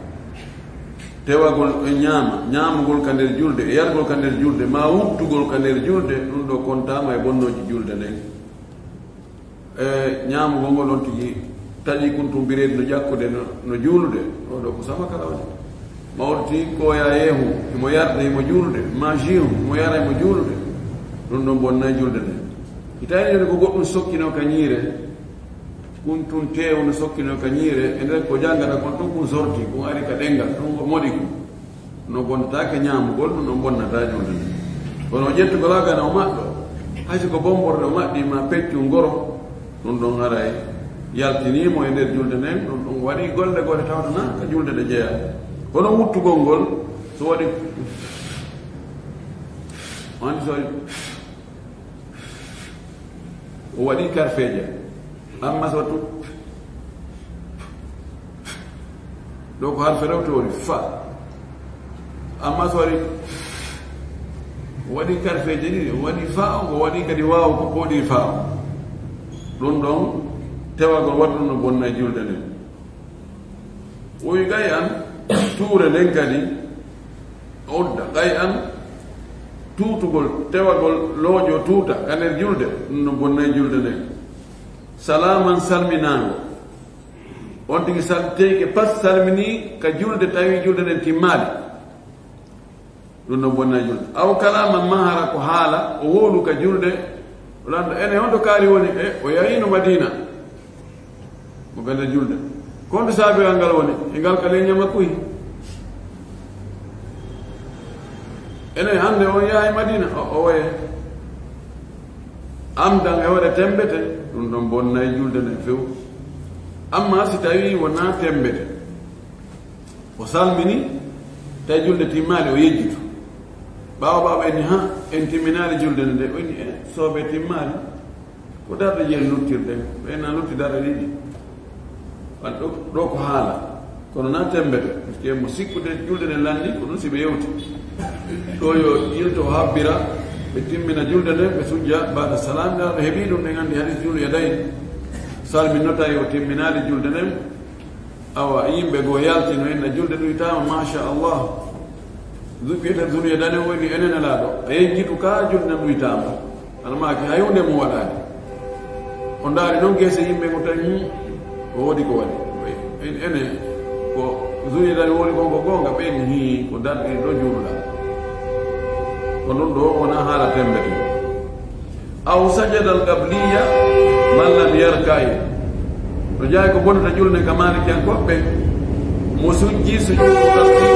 Tewagol e ñaama, ñaamugol ka nder julde, e yargol ka nder julde, maa wuttugol ka nder julde, ɗum ɗo kontaama e bonnooji julde nden. E ñaamugol ngol on tigi, taƴi kuntum bireedi no ƴakkude no, no juulude, ɗo ɗo ko sama kala waɗi. Mawɗo tigi ko ya yeehu, himo yarda, himo juulude, maa jus, himo yara, himo juulude. Ɗum ɗon bonnay julde nden. Hitaani jooni ko goɗɗum sokkinoo ka ñiire, kuntum teewu no sokkinoo ka ñiire, e nder ko janngata kon tun kun sorti, kun ari ka ɗenngal, tun ko moɗi kun. No bonnataake ñaamugol, ɗum ɗon bonnata julde nden. Kono o ƴettugol haa gana o maɗɗo, hay si ko bomborde o maɗɗi ma peccu ngoro, ɗum ɗon haray yaltinii mo e nder julde nden, ɗum ɗon waɗi golle goɗɗe tawata na ka julde nde jeyaa. Kono wuttugol ngol, so waɗi, on so waɗi, o waɗi karfeeje. Amma so wattu, ɗo ko harfe rewtoori, fa. Amma so waɗi, o waɗi karfeeje ɗiɗi, o waɗi fa, o waɗi kadi waaw, ko pooɗi fa. Ɗum ɗon, tewagol waɗi ɗum no bonna e julde nden. O wi gay an, tuure nden kadi, odda gay an, tuutugol, tewagol looƴo tuuta ka nder julde, ɗum no bonna e julde nden. Salaaman salminaango. On tigi sal-, teyke pat salmini ka julde, tawi julde nden timmaali. Ɗum ɗon bonna julde. Aw kalaman, maa hara ko haala, o wowlu ka julde, o lanndo, ene honto kaari woni? E, o yahino Madina. Mo ganda julde. Ko honto saabiral ngal woni? E ngal ka leñol makko yi. Ene hannde on yahay Madina, o, o waye. Amdan e hoore tembete, ɗum ɗon bonnay julde nden few. Amma si tawi wonaa tembete, o salmini, tawi julde timmaali, o yejjitu. Ɓaawo ɓaawo ɓe ni, ha, en timminaali julde nde, o ni, e, soobe timmaali. Ko darɗe jeyi luttirɗen, ɓe na lutti darɗe ɗiɗi. Wan ɗo, ɗo ko haala. Kono na tembete, parce que mo sikkude julde nde lanndi, ko ɗum si ɓe yewti. Ɗo yo yilto habbira, ɓe timmina julde nden, ɓe sujja, baada salam, nde ɓe heɓi ɗum, ɓe nganndi hadis julde yadayn. Salmino tawi o timminaali julde nden, awa, yimɓe goo yalti no inna julde ɗuytaama, machallah. Zu-, wiyete zuluye dane woni enen e laaɗo. A yejjitu ka julde nden ɗuytaama. Almaaki hay huunde mum waɗaani. O ndaari noon geese yimɓe ko tawi, hmm, ko woodi ko waɗi. En, ene, ko zuluye dane woni kon ko goonga, ɓen hii, ko darɗe ɗo juuluɗaa. Ko ɗum ɗo wona haala tembete. Aw sajada al qabliya man lam yarka'i. No jaay ko bonata julde ka Maalikiyankoɓe, mo sujji sujudu qabli.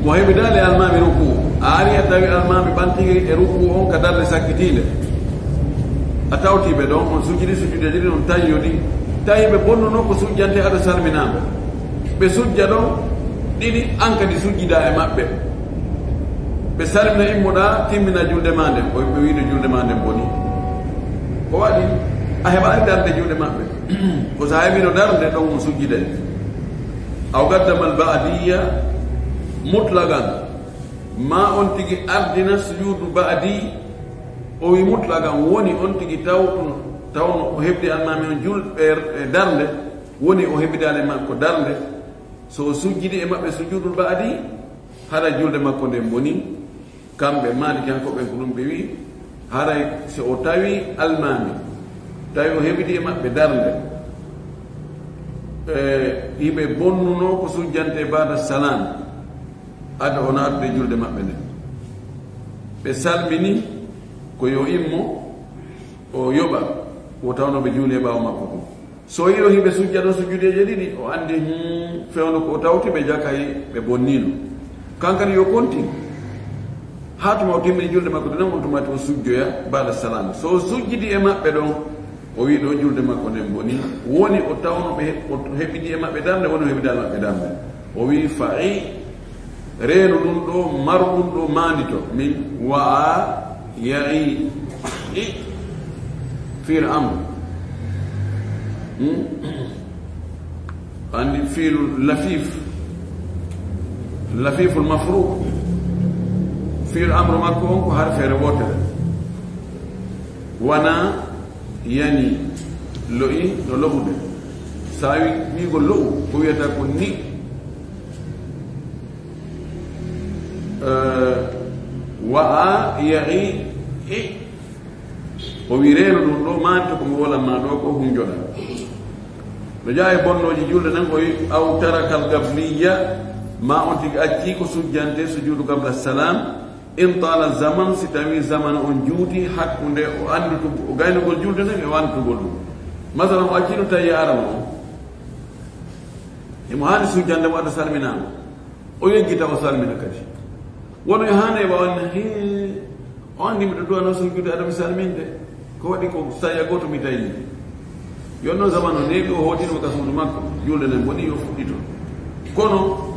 Mo heɓidaali almaami ruku. A ari a tawi almaami ɓantike e ruku on ka darde sakkitiinde. A tawti ɓe ɗon, on sujjidi sujjudeeji ɗin, on tayyodi. Tawi ɓe bonnuno ko sujjante ado salminaama. Ɓe sujja ɗon, ɗiɗi, an kadi sujjida e maɓɓe. Ɓe salmina, immoɗa, timmina julde ma nden. O ɓe wiide julde ma nden boni. Ko waɗi? A heɓaali darde julde maɓɓe. Ko so a heɓino darde, ɗon mo sujjiday. Aw qaddama al ba'diyya mutlaqan. Ma on tigi ardina sujudu ba'di, o wi mutlaqan, woni on tigi tawtuno, tawno o heɓdi almaami on jul-, e, e darde, woni o heɓidaali makko darde. So o sujjidi e maɓɓe sujudul ba'di, hara julde makko nden boni. Kamɓe Maalikiyankoɓe ko ɗum ɓe wi, haray so o tawi almaami, tawi o heɓidi e maɓɓe darde, e, hiɓe bonnuno ko sujjante baada salam, ada o naatude julde maɓɓe nden. Ɓe salmini ko yo immo, o yoɓa, o tawno ɓe juuli e ɓaawo makko kon. So yiɗo hiɓe sujja ɗon sujjudeeje ɗiɗi, o anndi, hmm, fewndo ko o tawti ɓe jakay, ɓe bonnino. Kankadi yo kontin. Haa tuma o timmini julde makko ɗen, on tuma to o sujjoya baada salami. So o sujjidi e maɓɓe ɗon, o wi ɗo julde makko nden boni. Woni o tawno ɓe he-, o heɓidi e maɓɓe darnde, woni o heɓidaali maɓɓe darnde. O wi fa'i, reenu ɗum ɗo, maru ɗum ɗo, maandito. Min wa'a, ya'i, i, fi'il amr. Hmm? Andi fi'il lafif. Lafiful mafruq. Fi'il amr makko on ko harfeere wootere. Wana yani lo'i no lo'ude. So a wi-, wi'ugol lo'u, ko wiyata ko ni. Eh, wa'a, ya'i, i. O wi reeno ɗum ɗo, maante ko mi wolan ma ɗo ko hunjoɗa. No jaa e bonnooji julde nan, o wi aw tarakal qabliya, ma on tigi acci ko sujjante sujudu qabla salam, in tala zaman, si tawi zaman on juuti hakkunde o andutu-, o gaynugol julde nden e o andutugol ɗum. Masalan, o accino tawi arano on. Imo haani sujjande mo ada salminaama. O yeggita o salmina kadi. Wono e haane wa on, he, o andi miɗo duwano sujjude ada mi salminde. Ko waɗi ko saya gooto mi tawi. Yo noon zaman o neeɓi o hootinimo ka suudu makko. Julde nden boni yo fuɗɗito. Kono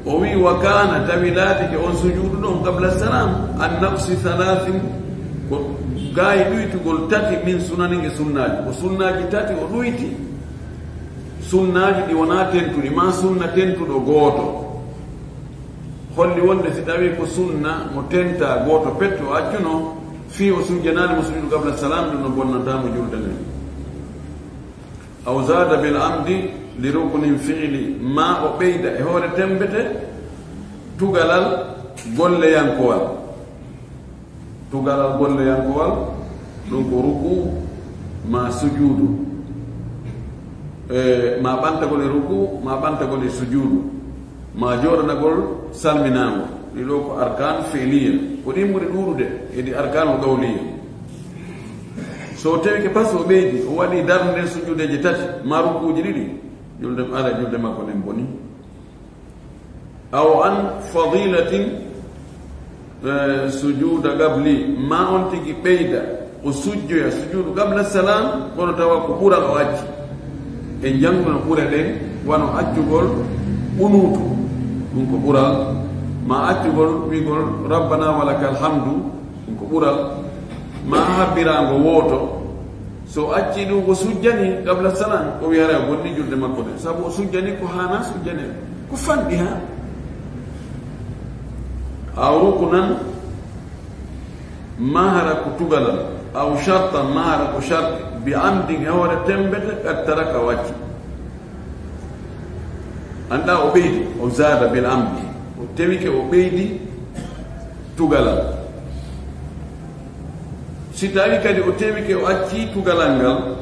o wi wa kana tawi laatike on sujudu ɗon qabla salam an naqsi thalathin ko gaayi ɗuytugol tati min sunani e sunnaaji. Ko sunnaaji tati o ɗuyti. Sunnaaji ɗi wonaa tentuɗi, maa sunna tentuɗo gooto. Holli wonde si tawii ko sunna mo tentaa gooto pet o accuno, fii o sujjanaali mo sujudu qabla salam, ɗum no bonnantaa mo julde nden. Aw zaada bil amdi li ruknin fi'li, maa o ɓeyda e hoore tembete tugalal golleyankowal. Tugalal golleyankowal, ɗum ko ruku, ma sujuudu, e, ma ɓantagol e ruku, ma ɓantagol e sujuudu, ma jooɗanagol salminaango. Ɗi ɗo ko arkan feeliya, ko ɗin ɓuri ɗuuɗude e ɗi arkanul qawliya. So tawike pas o ɓeydi, o waɗi darnde nden sujuudeeje tati, ma rukuuji ɗiɗi, julde, ala julde makko nden boni. Aw an fadilatin, eh, sujuuda qabli, ma on tigi ɓeyda, o sujjoya sujuudu qabla salam, kono tawa ko ɓural o acci. En jannguno ɓure ɗen, wano accugol qunuutu, ɗum ko ɓural, ma accugol wi'gol rabbana wa lakal hamdu, ɗum ko ɓural, ma habbiraango wooto. So o acci ɗum, ko sujjani qabla salam, o wiya haray o bonni julde makko nden, sabu o sujjani ko haana sujjane, ko fanɗi ha. Aw rukunan, ma hara ko tugalal, aw shartan, ma hara ko sharti, bi amdin, e hoore tembete, qad taraka, o acci. Annda o ɓeydi, o zaada bil amdi, o tewike o ɓeydi tugalal. Si tawi kadi o tewike o acci tugalal ngal,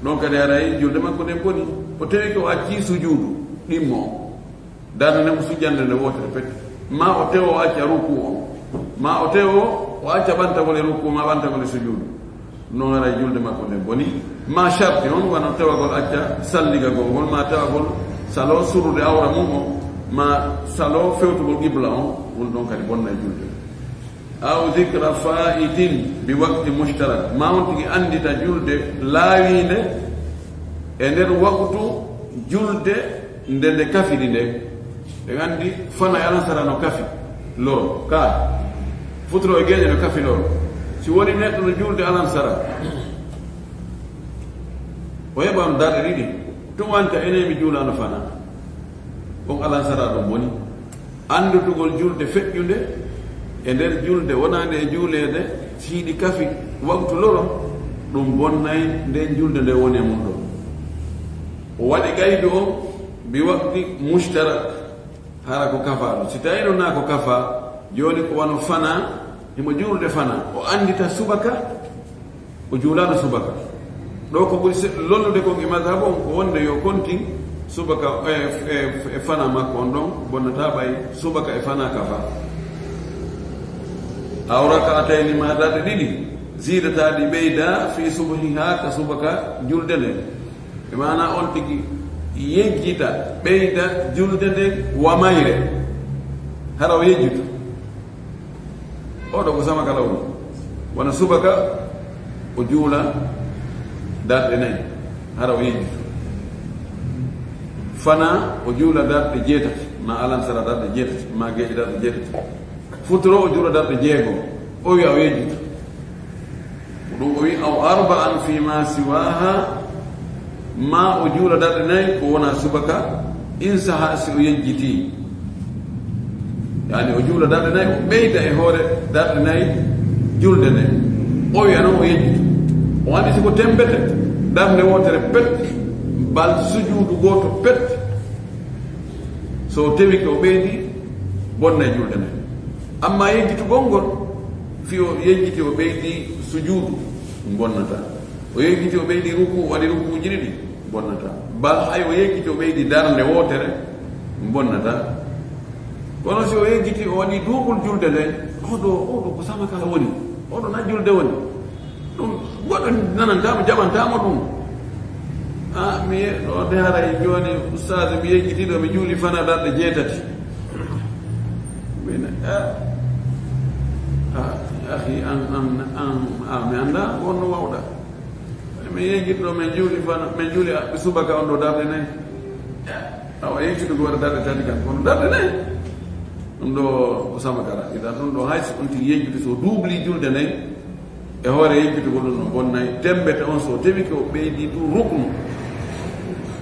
ɗon kadi haray julde makko nden boni. O tewike o acci sujuudu, ɗimmo o. Darnde nden o sujjande nde wootere pet. Ma o tewo o acca ruku on. Ma o tewo o acca ɓantagol e ruku, ma ɓantagol e sujuudu. Non haray julde makko nden boni. Ma sharti on, wano tewagol acca salligagol ngol, ma tewagol salo surrude awra mum on, ma salo fewtugol qibla on, ɗum ɗon kadi bonnay julde. Aw dhikra fa'itin bi waqti mushtarak, ma on tigi anndita julde laawiinde e nder waqtu julde nde nde kafidi nden. Ɓe anndi fana e alansara no kafi loro, ka futuro e geeƴe no kafi loro. Si woni neɗɗo no julde alansara, o heɓan darɗe ɗiɗi, tun wanta enen mi juulano fana, on alansara ɗon boni. Anndutugol julde feƴƴunde e nder julde wonaande e juuleede, si hiɗi kafi waqtu loro, ɗum bonnay nden julde nde woni e mum ɗon. O waɗi qaydu on bi waqti mushtarak, hara ko kafaaɗo. Si tawii noon naa ko kafaa, jooni ko wano fana, himo juulude fana, o anndita subaka, o juulaano subaka. Ɗo ko ɓuri se-, lollude kon e madhab on ko wonde yo kontin subaka e, e, e fana makko on ɗon, bonnataa ɓay subaka e fana kafaa. Aw raka'atayni, ma darɗe ɗiɗi, ziidataa ɗi ɓeydaa, fii subhihaa, ka subaka julde nden. E maanaa on tigi yejjita, ɓeyda julde nden wa mayre, hara o yejjitu. Oɗo ko sama kala woni. Wona subaka, o juula darɗe nayi, hara o yejjitu. Fana, o juula darɗe jeetati, ma alansara darɗe jeetati, ma geeƴe darɗe jeetati. Futuro, o juula darɗe jeego, o wiya o yejjitu. Ko ɗum o wi, aw arba'an fi ma siwaha, ma o juula darɗe nayi ko wona subaka, in saha si o yejjiti. Yani o juula darɗe nayi, o ɓeyda e hoore darɗe nayi julde nde. O wiya noon o yejjitu. O anndi si ko tembete, darnde wootere pet, bal sujuudu gooto pet. So o tewike o ɓeydi, bonnay julde nde. Amma yejjitugol ngol, fii o yejjiti o ɓeydi sujuudu, bonnataa. O yejjiti o ɓeydi ruku, o waɗi rukuuji ɗiɗi, bonnataa. Bal hay o yejjiti o ɓeydi darnde wootere, bonnataa. Kono si o yejjiti o waɗi duubul julde nde, oɗo, oɗo ko sama kala woni, oɗo na julde woni. Ɗum goɗɗo nanantaamo, jaɓantaamo ɗum. A, mi ye-, ɗo de haray jooni, ustaas, mi yejjiti ɗo, mi juuli fana darɗe jeetati. Min, a, a, akhi, an, an, an, a, mi annda wonno wawɗa. Mi yejjiti ɗo, min juuli fana, min juuli, a, subaka on ɗo darɗe nayi. Awa, yejjitude ko waɗa darɗe tati kan, kono darɗe nayi. Ɗum ɗo ko sama kala. Idan ɗum ɗo hay so on tigi yejjude, so duubli julde nayi, e hoore yejjitugol ɗum no bonnay, tembete on so tewike o ɓeydi ɗum ruknu.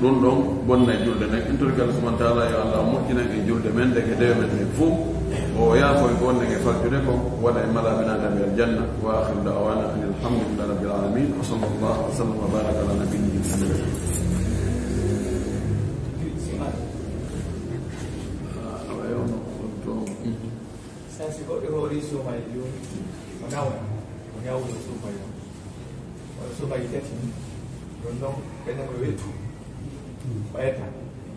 Ɗum ɗon bonnay julde nden. En tori Allah subhanahu wa ta'ala, yo Allah moƴƴinan en julde men, ndeke dewe men ɗen fof. O yaafo en ko wonde e faggude kon, waɗa en malaaɓe naataɓe aljanna. Wa akhiru da'wana anil hamdulillahi rabbil alamin. Wa sallallahu wa sallam wa baraka ala nabiyyina Muhammad. Awa, yo, no, on to. Sa si goɗɗo hoori suumaye jooni, o nawa, o ñawlo suumaye on. Wala so ɓayi tati ni, ɗon ɗon ɓe nana wetu ɓayata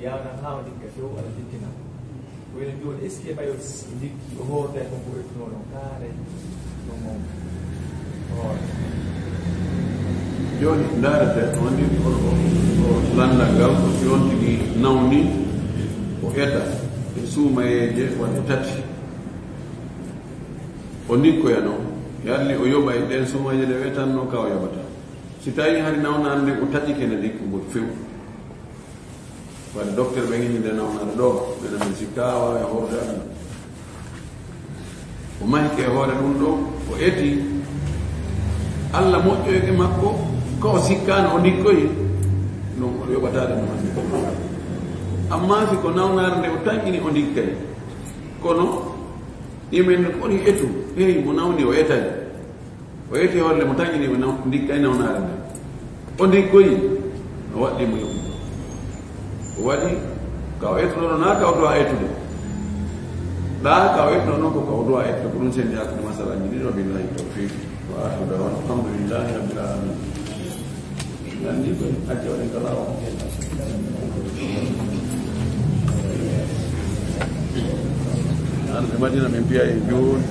yawna haa o ndikka few ala ndikkina. Woni jooni est-ce que ɓayo ndikki o hoorde ko ko wetunono kaare ɗum on hoore. Jooni ndaarete on ɗin on o lannda ngal ko si on tigi nawni o eta e suumayeeje waɗde tati. O ndikkoya noon, yalli o yoɓay ɗeen suumayeeje ɗe wetanno ka o yoɓata. Si tawi hari nawnaande o taƴike ne ndikku ngol few. Waɗi docteur ɓe ngi nde nawnaande ɗo ɓeɗa min sikka wawa e hoorde aduna. O mahike e hoore ɗum ɗo o eti. Allah moƴƴoyɗe makko ko o sikkaano o ndikkoyi. Ɗum o yoɓataade no hannde. Amma si ko nawnaare nde o tanƴini o ndikkay. Kono imen no koni etu heyi mo nawni o etay. O eti holle mo tañini o ndikkay nawnaare nde o ndikkoyi. No waɗɗi mo yoɓi o waɗi ka o ettunono na ka o dowa ettude. Ɗa ka o ettuno noon ko ka o dowa ettude ko ɗum sendi hakkude masalaji ɗiɗo billahi tawfiq. Wa akhiru dawana alhamdulillahi rabbil alamin. Nandi ko acca waɗen kala o an ɓe madina min mbiya e jooni.